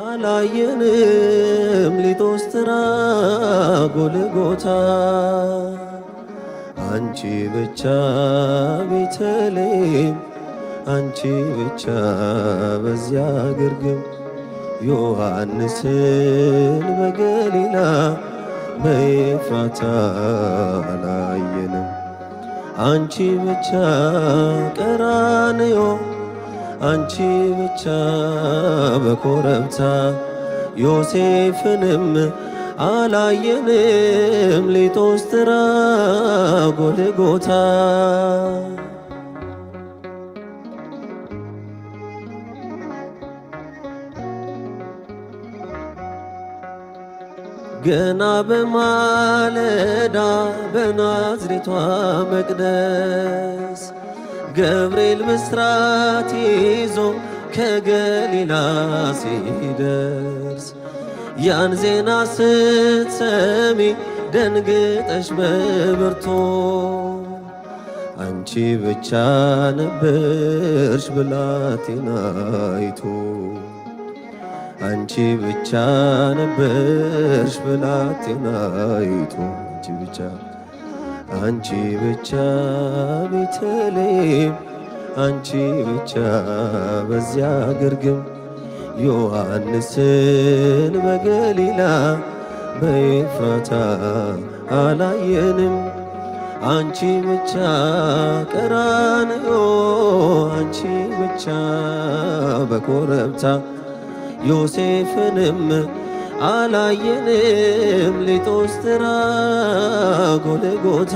አላየንም ሊቶስትራ ጎልጎታ አንቺ ብቻ ቤተልሔም አንቺ ብቻ በዚያ ግርግም ዮሐንስን በገሊላ በኤፍራታ አላየንም። አንቺ ብቻ ቀራንዮ አንቺ ብቻ በኮረብታ ዮሴፍንም አላየንም ሊቶስትራ ጎልጎታ። ገና በማለዳ በናዝሬቷ መቅደስ ገብርኤል ብስራት ይዞ ከገሊላ ሲደርስ ያን ዜና ስትሰሚ ደንግጠሽ በብርቱ አንቺ ብቻ ነበርሽ ብላቴናይቱ አንቺ ብቻ ነበርሽ ብላቴናይቱ አንቺ ብቻ አንቺ ብቻ ቤተልሔም አንቺ ብቻ በዚያ ግርግም ዮሐንስን በገሊላ በኤፍራታ አላየንም። አንቺ ብቻ ቀራንዮ አንቺ ብቻ በኮረብታ ዮሴፍንም አላየንም ሊቶስትራ ጎልጎታ።